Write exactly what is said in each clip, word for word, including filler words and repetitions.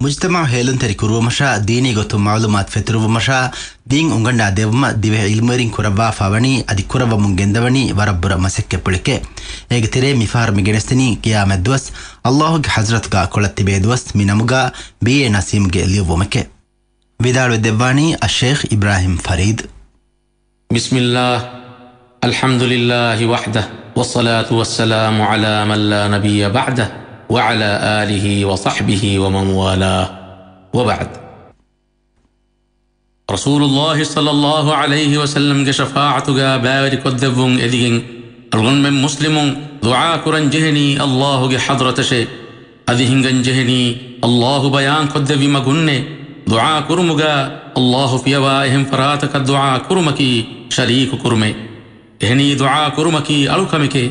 މުޖްތަމަޢު ހޭލުންތެރި ކުރުވުމަށާ، ދީނީ ގޮތުން މަޢުލޫމާތު ފެތުރުވުމަށާ، ދީން އުނގަންނާ ދެއްވުމަށް ދިވެހި ޢިލްމުވެރިން ކުރައްވާފާ ވަނީ އަދި ކުރައްވަމުން ގެންދަވަނީ ވަރަށް ބުރަ މަސައްކަތްޕުޅެކޭ. އޭގެ ތެރޭ މިފަހަރު މި ގެނެސްދިނީ ޤިޔާމަތް ދުވަސް، އައްލާހުގެ ޙަޟްރަތުގާ ކޮޅަށް ތިބޭ ދުވަސް މި ނަމުގާ ބީ އޭ ނަސީމްގެ ލިޔުއްވުމެކޭ. ވިދާޅުވެ ދެއްވާނީ އައްޝައިޚް އިބްރާހިމް ފަރީދު. بسم الله، الحمد لله وحده، والصلاة والسلام على من لا نبي بعده، وعلى آله وصحبه ومن والاه، وبعد. ރަސޫލުﷲ ޞައްލަﷲ ޢަލައިހި ވަސައްލަމްގެ ޝަފާޢަތުގާ ބައިވެރިކޮށްދެއްވުން އެދިގެން، އަޅުގަނޑުމެން މުސްލިމުން ދުޢާ ކުރަން ޖެހެނީ އައްލާހުގެ ޙަޟްރަތަށޭ. އަދި ހިނގަން ޖެހެނީ އައްލާހު ބަޔާންކޮށްދެއްވި މަގުންނޭ. ދުޢާ ކުރުމުގާ އައްލާހު ފިޔަވާ އެހެން ފަރާތަކަށް ދުޢާ ކުރުމަކީ ޝަރީކު ކުރުމޭ. އެހެނީ ދުޢާ ކުރުމަކީ އަޅުކަމެކޭ.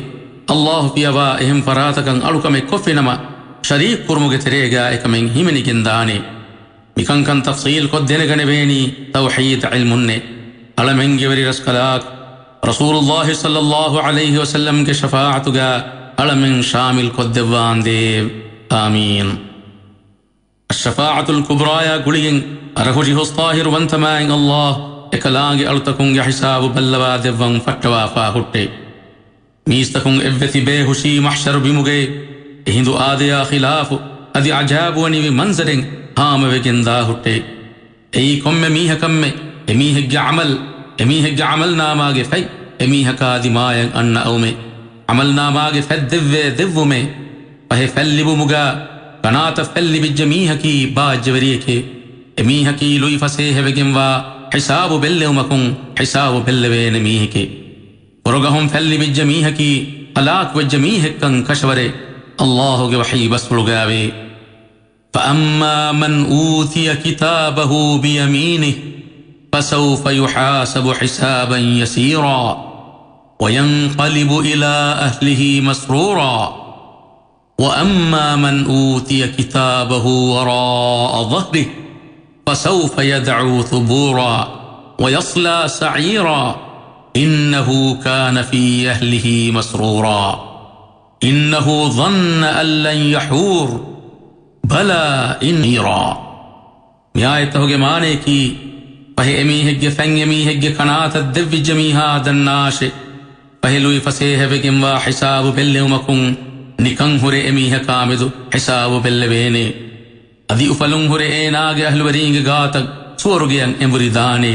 އައްލާހު ފިޔަވާ އެހެން ފަރާތަކަށް އަޅުކަމެއް ކޮށްފިނަމަ، ޝަރީކު ކުރުމުގެ ތެރޭގާ އެކަމެއް ހިމެނިގެންދާނެ. މިކަންކަން ތަފްޞީލްކޮށް ދެނެގަނެވޭނީ ތައުޙީދު ޢިލްމުންނޭ. އަޅަމެންގެ ވެރި ރަސްކަލާކޮ، ރަސޫލުﷲ ޞައްލަﷲ ޢަލައިހި ވަސައްލަމްގެ ޝަފާޢަތުގާ އަޅަމެން ޝާމިލްކޮށްދެއްވާނދޭވެ. އާމީން. އައްޝަފާޢަތުލް ކުބްރާޔާ ގުޅިގެން އަރަހުށި ހުސްޠާހިރު ވަންތަމާއިން އައްލާހު އެކަލާނގެ އަޅުތަކުންގެ ހިސާބު ބައްލަވާ ދެއްވަން ފައްޓަވާފާ ހުއްޓޭ. މީސްތަކުން އެއްވެ ތިބޭ ހުށީ މަޙްޝަރު ބިމުގައި އެހިނދު އާދަޔާ ޚިލާފު އަދި ޢަޖާބުވަނިވި މަންޒަރެއް ހާމަވެގެން ދާ ހުއްޓޭ. އެއީ ކޮންމެ މީހަކަށްމެ އެމީހެއްގެ ޢަމަލް، އެމީހެއްގެ ޢަމަލްނާމާގެ ފަތް އެމީހަކާ ދިމާޔަށް އަންނަ އައުމެއް. ޢަމަލްނާމާގެ ފަތް ދެއްވޭ ދެއްވުމެއް. ފަހެ ފަތް ލިބުމުގާ ކަނާތަށް ފަތް ލިބިއްޖެ މީހަކީ ބާއްޖަވެރިއެކޭ. އެމީހަކީ ލުއިފަސޭހަވެގެންވާ ހިސާބު ބެއްލެވުމަކުން ހިސާބު ބެއްލެވޭނެ މީހެކޭ. ފުރަގަހުން ފަތް ލިބިއްޖެ މީހަކީ ހަލާކުވެއްޖެ މީހެއްކަން ކަށަވަރެއް އައްލާހުގެ ވަޙީ ބަސްފުޅުގާވޭ. فأما من أوتي كتابه بيمينه فسوف يحاسب حسابا يسيرا وينقلب إلى أهله مسرورا وأما من أوتي كتابه وراء ظهره فسوف يدعو ثبورا ويصلى سعيرا إنه كان في أهله مسرورا إنه ظن أن لن يحور بلى إن نصيرا. މިއާޔަތްތަހުގެ މާނަޔަކީ، ފަހެ އެމީހެއްގެ ފަތް އެމީހެއްގެ ކަނާތަށް ދެއްވިއްޖެ މީހާ ދަންނާށޭ. ފަހެ ލުއިފަސޭހަވެގެންވާ ހިސާބު ބެއްލެވުމަކުން ނިކަން ހުރެ އެމީހަކާމެދު ހިސާބު ބެއްލެވޭނެ. އަދި އުފަލުން ހުރެ އޭނާގެ އަހްލުވެރީންގެ ގާތަށް ސުވަރުގެއަށް އެނބުރި ދާނެ.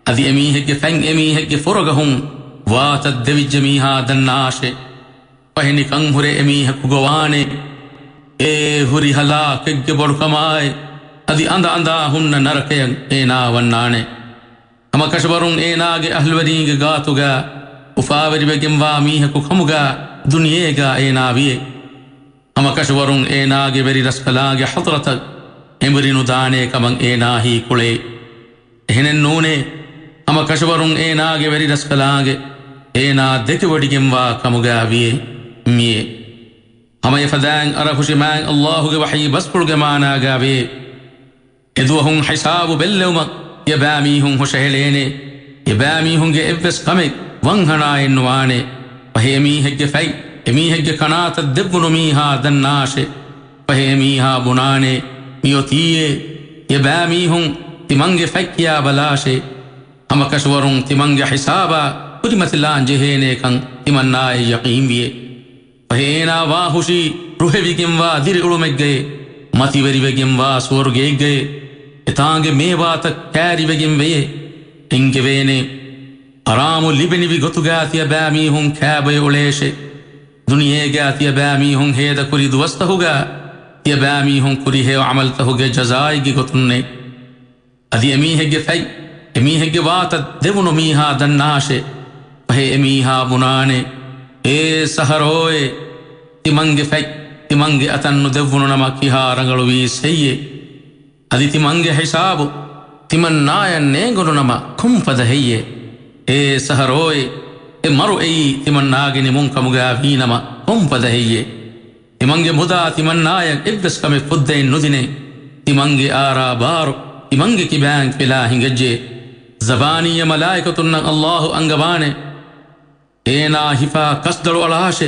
އަދި އެމީހެއްގެ ފަތް އެމީހެއްގެ ފުރަގަހުން ވާތަށް ދެވިއްޖެ މީހާ ދަންނާށޭ. ފަހެ ނިކަން ހުރެ އެމީހަކު ގޮވާނެ. އޭ ހުރި ހަލާކެއްގެ ބޮޑުކަމާއި، އަދި އަނދަ އަނދާ ހުންނަ ނަރަކަޔަށް އޭނާ ވަންނާނެ. ހަމަކަށަވަރުން އޭނާގެ އަހްލުވެރީންގެ ގާތުގަ އުފާވެރިވެގެންވާ މީހަކު ކަމުގަ ދުނިޔޭގަ އޭނާ ވިޔެ. ހަމަކަށަވަރުން އޭނާގެ ވެރި ރަސްކަލާނގެ ޙަޟްރަތަށް އެނބުރި ނުދާނޭ ކަމަށް އޭނާ ހީކުޅޭ. އެހެނެއް ނޫނޭ. ހަމަކަށަވަރުން އޭނާގެ ވެރި ރަސްކަލާނގެ އޭނާ ދެކެވޮޑިގެންވާ ކަމުގަ ވިޔެ. މިޔެ. ހަމަ އެފަދައިން އަރަހުށި މާތް އައްލާހުގެ ވަޙީ ބަސްފުޅުގެ މާނާގަ ވޭ. އެދުވަހުން ހިސާބު ބެއްލެވުމަށް ތިޔަބައިމީހުން ހުށަހެޅޭނެ. ތިޔަބައިމީހުންގެ އެއްވެސް ކަމެއް ވަންހަނާއެއް ނުވާނެ. ފަހެ އެމީހެއްގެ ފަތް އެމީހެއްގެ ކަނާތަށް ދެއްވުނު މީހާ ދަންނާށޭ. ފަހެ އެމީހާ ބުނާނެ، މިއޮތީއޭ، ތިޔަބައިމީހުން ތިމަންގެ ފަތް ކިޔާ ބަލާށޭ. ހަމަކަށަވަރުން ތިމަންގެ ހިސާބާ ކުރިމަތިލާން ޖެހޭނޭކަން ތިމަންނާއަށް ޔަޤީންވިޔޭ. ފަހެ އޭނާ ވާހުށީ ރުހެވިގެންވާ ދިރިއުޅުމެއްގައޭ، މަތިވެރިވެގެންވާ ސުވަރުގެއެއްގައޭ، އެތާނގެ މޭވާތައް ކައިރިވެގެން ވެޔޭ. އެންގެވޭނޭ، ހަރާމު ލިބެނިވި ގޮތުގާ ތިޔަބައިމީހުން ކާބޮއެ އުޅޭށޭ. ދުނިޔޭގާ ތިޔަބައިމީހުން ހޭދަކުރި ދުވަސްތަހުގާ ތިޔަބައިމީހުން ކުރި ހެޔޮ ޢަމަލުތަހުގެ ޖަޒާއެއްގެ ގޮތުންނޭ. އަދި އެމީހެއްގެ ފަތް އެމީހެއްގެ ވާތަށް ދެވުނު މީހާ ދަންނާށޭ. ފަހެ އެމީހާ ބުނާނެ، އޭ ސަހަރޯއޭ! ތިމަންގެ ފަތް ތިމަންގެ އަތަށް ނުދެއްވުނު ނަމަ ކިހާ ރަނގަޅުވީސް ހެއްޔޭ؟ އަދި ތިމަންގެ ހިސާބު ތިމަންނާޔަށް ނޭނގުނު ނަމަ ކޮންފަދަ ހެއްޔޭ؟ އޭ ސަހަރޯއޭ! އެ މަރު އެއީ ތިމަންނާގެ ނިމުން ކަމުގާ ވީ ނަމަ ކޮންފަދަ ހެއްޔޭ؟ ތިމަންގެ މުދާ ތިމަންނާޔަށް އެއްވެސް ކަމެއް ފުއްދައެއް ނުދިނޭ. ތިމަންގެ އާރާ ބާރު ތިމަންގެ ކިބާއިން ފިލާ ހިނގައްޖެ. ޒަބާނީއަށް މަލާއިކަތުންނަށް އައްލާހު އަންގަވާނެ، އޭނާ ހިފާ ކަސްދަޅު އަޅާށޭ.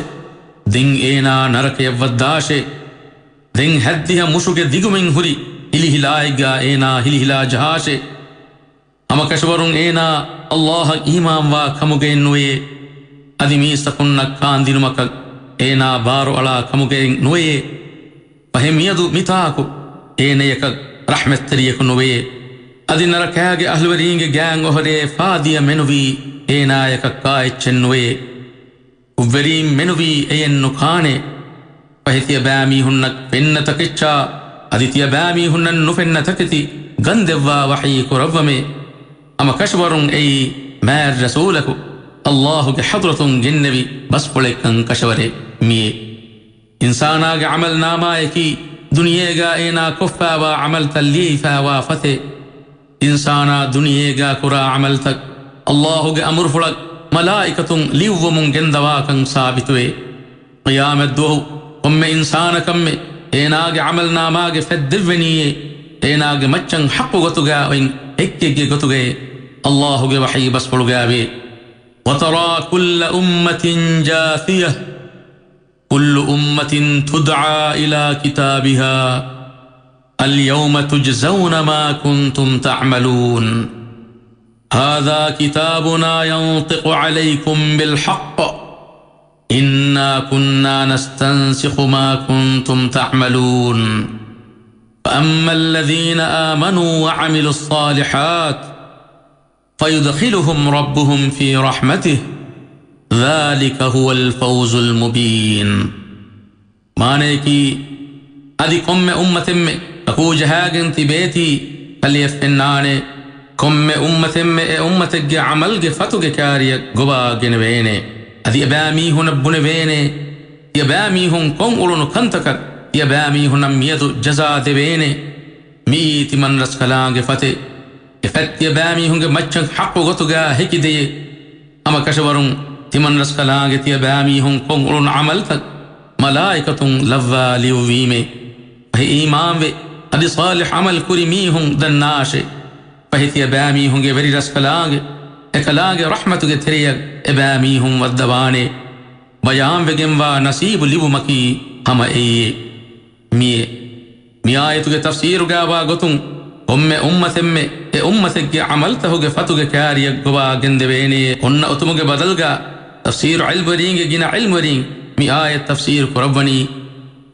ދެން އޭނާ ނަރަކަޔަށް ވައްދާށޭ. ދެން ހައްދިހަ މުށުގެ ދިގުމިން ހުރި ހިލިހިލާއެއްގާ އޭނާ ހިލިހިލާ ޖަހާށޭ. ހަމަކަށަވަރުން އޭނާ އައްލާހަށް އީމާންވާ ކަމުގައެއް ނުވެޔޭ. އަދި މީސްތަކުންނަށް ކާންދިނުމަކަށް އޭނާ ބާރުއަޅާ ކަމުގައެއް ނުވެޔޭ. ފަހެ މިއަދު މިތާކު އޭނަޔަކަށް ރަޙްމަތްތެރިޔަކު ނުވެޔޭ. އަދި ނަރަކާގެ އަހްލުވެރީންގެ ގާތް އޮހޮރޭ ފާދިޔަ މެނުވީ އޭނާޔަކަށް ކާއެއްޗެއް ނުވެޔޭ. ކުށްވެރީން މެނުވީ އެޔެއް ނުކާނެ. ފަހެ ތިޔަބައިމީހުންނަށް ފެންނަ ތަކެއްޗާ އަދި ތިޔަބައިމީހުންނަށް ނުފެންނަ ތަކެތި ގަންދެއްވާ ވަޙީ ކުރައްވަމޭ. ހަމަކަށަވަރުން އެއީ މާތް ރަސޫލަކު އައްލާހުގެ ޙަޟްރަތުން ގެންނެވި ބަސްފުޅެއްކަން ކަށަވަރޭ މިއޭ. އިންސާނާގެ ޢަމަލް ނާމާޔަކީ ދުނިޔޭގާ އޭނާ ކޮށްފާވާ ޢަމަލްތައް ލިޔެފާވާ ފަތެއް. އިންސާނާ ދުނިޔޭގާ ކުރާ ޢަމަލްތައް އައްލާހުގެ އަމުރުފުޅަށް މަލާއިކަތުން ލިޔުއްވަމުން ގެންދަވާކަން ސާބިތުވޭ. ޤިޔާމަތްދުވަހު ކޮންމެ އިންސާނަކަށްމެ އޭނާގެ ޢަމަލް ނާމާގެ ފަތް ދެއްވެނީއޭ، އޭނާގެ މައްޗަށް ޙައްޤު ގޮތުގާ އޮތް އެއްކެއްގެ ގޮތުގައޭ. އައްލާހުގެ ވަޙީ ބަސްފުޅުގާވޭ. وترى كل أمة جاثية، كل أمة تدعى إلى كتابها، اليوم تجزون ما كنتم تعملون، هذا كتابنا ينطق عليكم بالحق، إنا كنا نستنسخ ما كنتم تعملون، فأما الذين آمنوا وعملوا الصالحات، فيدخلهم ربهم في رحمته، ذلك هو الفوز المبين. މާނަޔަކީ، އަދި ކޮންމެ އުއްމަތެއްމެ ކަކޫޖަހާގެން ތިބޭތީ، ކަލެޔަށް ފެންނާނެ، ކޮންމެ އުއްމަތެއްމެ އެ އުއްމަތެއްގެ ޢަމަލްގެ ފަތުގެ ކާރިޔަށް ގޮވާ ގެނެވޭނެ. އަދި އެބައިމީހުނަށް ބުނެވޭނެ، ތިޔަބައިމީހުން ކޮށް އުޅުނު ކަންތަކަށް ތިޔަބައިމީހުންނަށް މިއަދު ޖަޒާ ދެވޭނެ. މިއީ ތިމަންރަސްކަލާނގެ ފަތެއް. އެ ފަތް ތިޔަބައިމީހުންގެ މައްޗަށް ޙައްޤު ގޮތުގާ ހެކިދެޔޭ. ހަމަކަށަވަރުން ތިމަންރަސްކަލާނގެ ތިޔަބައިމީހުން ކޮށް އުޅުނު ޢަމަލްތައް މަލާއިކަތުން ލައްވާ ލިޔުއްވީމޭ. ފަހެ އީމާންވެ، އަދި ޞާލިޙް ޢަމަލް ކުރި މީހުން ދަންނާށޭ. ފަހެ ތިޔަބައިމީހުންގެ ވެރިރަސްކަލާނގެ، އެކަލާނގެ ރަޙްމަތުގެ ތެރެޔަށް އެބައިމީހުން ވައްދަވާނޭ. ބަޔާންވެގެންވާ ނަސީބު ލިބުމަކީ ހަމަ އެއީ. މިއޭ. މި އާޔަތުގެ ތަފްސީރުގާވާ ގޮތުން، ކޮންމެ އުއްމަތެއްމެ އެ އުއްމަތެއްގެ ޢަމަލްތަހުގެ ފަތުގެ ކާރިޔަށް ގޮވާ ގެންދެވޭނޭ. އޮންނަ އޮތުމުގެ ބަދަލުގާ، ތަފްސީރު ޢިލްމުވެރީންގެ ގިނަ ޢިލްމުވެރީން މި އާޔަތް ތަފްސީރު ކުރައްވަނީ،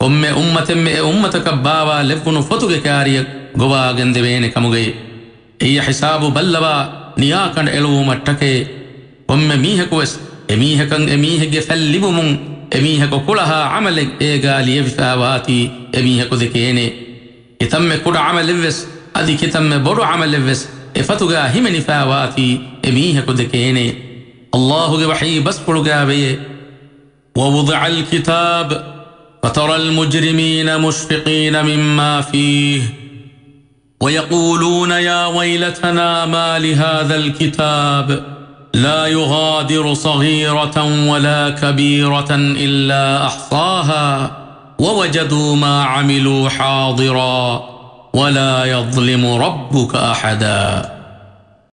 ކޮންމެ އުއްމަތެއްމެ އެ އުއްމަތަކަށް ބާވާ ލެއްވުނު ފޮތުގެ ކާރިޔަށް ގޮވާ ގެންދެވޭނެ ކަމުގައި. އެއްޔަ ހިސާބު ބައްލަވާ ނިޔާކަނޑައެޅުވުމަށްޓަކައި، ކޮންމެ މީހަކުވެސް އެމީހަކަށް އެމީހެއްގެ ފަތް ލިބުމުން، އެމީހަކު ކުޅަހާ ޢަމަލެއް އޭގާ ލިޔެވިފާވާތީ އެމީހަކު ދެކޭނެ. ކިތަންމެ ކުޑަ ޢަމަލެއްވެސް އަދި ކިތަންމެ ބޮޑު ޢަމަލެއްވެސް އެ ފަތުގާ ހިމެނިފާވާތީ އެމީހަކު ދެކޭނެ. އައްލާހުގެ ވަޙީ ބަސްފުޅުގާވެޔޭ. ووضع الكتاب فترى المجرمين مشفقين مما فيه ويقولون يا ويلتنا ما لهذا الكتاب لا يغادر صغيرة ولا كبيرة إلا أحصاها ووجدوا ما عملوا حاضرا ولا يظلم ربك أحدا.